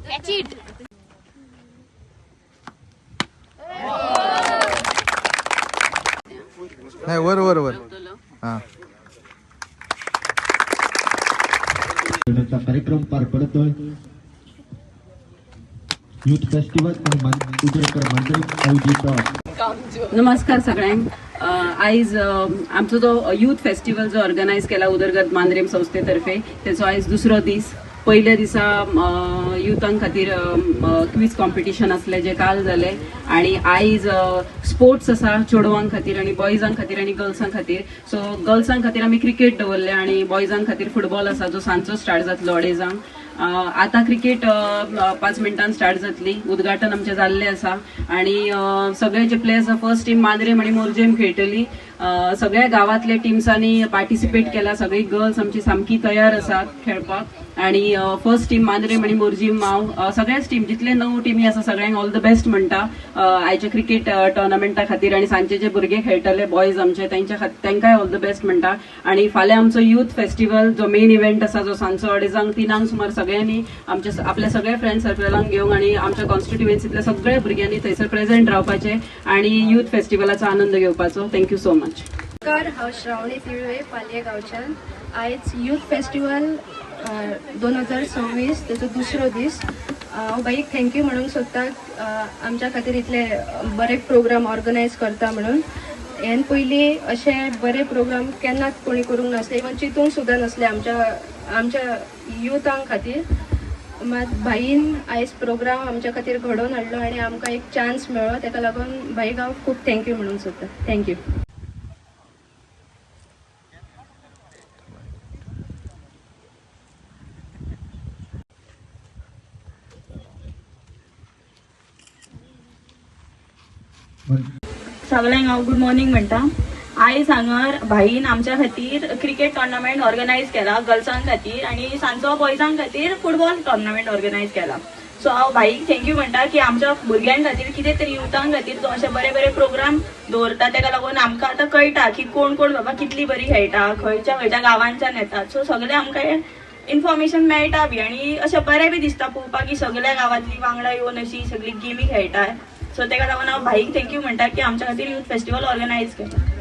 Catch it. नाही, वर वर वर. हा, कार्यक्रम पार पडतोय. युथ फेस्टिवल आणि उदरकर मंदिर आयोजित. नमस्कार सगळ्यांक. आयज आमचो जो युथ फेस्टिवल जो ऑर्गनायज केला उदरगत मांद्रेम संस्थेतर्फे, तेचो आयज दुसरो दीस. पयल्या दिसा युथां खातीर क्वीज कॉम्पिटिशन आसलें जें काल जालें आनी आयज स्पोर्ट्स आसा चेडवां खातीर आनी बॉयजां खातीर आनी गर्ल्सां खातीर. सो गर्ल्सां खातीर आमी क्रिकेट दवरले आनी बॉयजां खातीर फुटबॉल आसा जो सांजचो स्टार्ट जातलो 2:30. आतां क्रिकेट 5 मिनटान स्टार्ट जातली. उद्घाटन आमचें जाल्लें आसा आनी सगळे जे प्लेयर्स फर्स्ट टीम मांद्रेम आनी मोरजेम खेळटली. सगळ्या गांवांतल्या टिम्सांनी पार्टिसिपेट केला. सगळी गर्ल्स आमची सामकी तयार आसात खेळपाक आनी फर्स्ट टीम मांद्रेम आनी मोरजीम, हांव सगळ्याच टीम जितले 9 टिमी आसा सगळ्यांक ऑल the best म्हणटा आयच्या क्रिकेट टोर्नामेंटा खातीर. आनी सांजचे जे भुरगे खेळटले बॉयज आमचे तांकांय ऑल the best म्हणटा. आनी फाल्यां आमचो युथ फेस्टिवल जो मेन इव्हेंट आसा जो सांजचो 2:30 3 सुमार सगळ्यांनी आमच्या आपल्या सगळ्या फ्रेंड सर्कलांक घेवन आनी आमच्या कॉन्स्टिट्युएन्सीतल्या सगळ्या भुरग्यांनी थंयसर प्रेझेंट रावपाचें आनी युथ फेस्टिवलाचो आनंद घेवपाचो. Thank you so much. नमस्कार, हांव श्रावणी तिळवे, पालये गांवच्यान. आयज युथ फेस्टिवल 2026 तेचो दुसरो दीस. हांव बाईक thank you म्हणूंक सोदता, आमच्या खातीर इतले बरे प्रोग्राम ऑर्गनायज करता म्हणून. हेन पयलीं अशे बरे प्रोग्राम केन्नाच कोणी करूंक नासले, इवन चिंतूंक सुद्दां नासले आमच्या आमच्या युथां खातीर. मात भाईन आयज प्रोग्राम आमच्या खातीर घडोवन हाडलो आनी आमकां एक चान्स मेळ्ळो, तेका लागून भाईक हांव खूब thank you म्हणूंक सोदता. Thank you. सगळ्यांक हांव गुड मॉर्निंग म्हणटा. आयज हांगर भाईन आमच्या खातीर क्रिकेट टोर्नामेंट ऑर्गनायज केला गर्ल्सां खातीर आनी सांजचो बॉयजां खातीर फुटबॉल टोर्नामेंट ऑर्गनायज केला. सो हांव भाईक thank you म्हणटा की आमच्या भुरग्यां खातीर कितें तरी युथां खातीर तो अशे बरे बरे प्रोग्राम दवरता. तेका लागून आमकां आतां कळटा की कोण कोण बाबा कितली बरी खेळटा, खंयच्या खंयच्या गांवांच्यान येतात. सो सगळें आमकां इन्फॉर्मेशन मेळटा बी आनी अशें बरें बी दिसता पळोवपाक की सगळ्या गांवांतली वांगडा येवन अशी सगळी गेमी खेळटा. सो तेका लागून हांव भाईक thank you म्हणटा की आमच्या खातीर युथ फेस्टिवल ऑर्गनायज केला.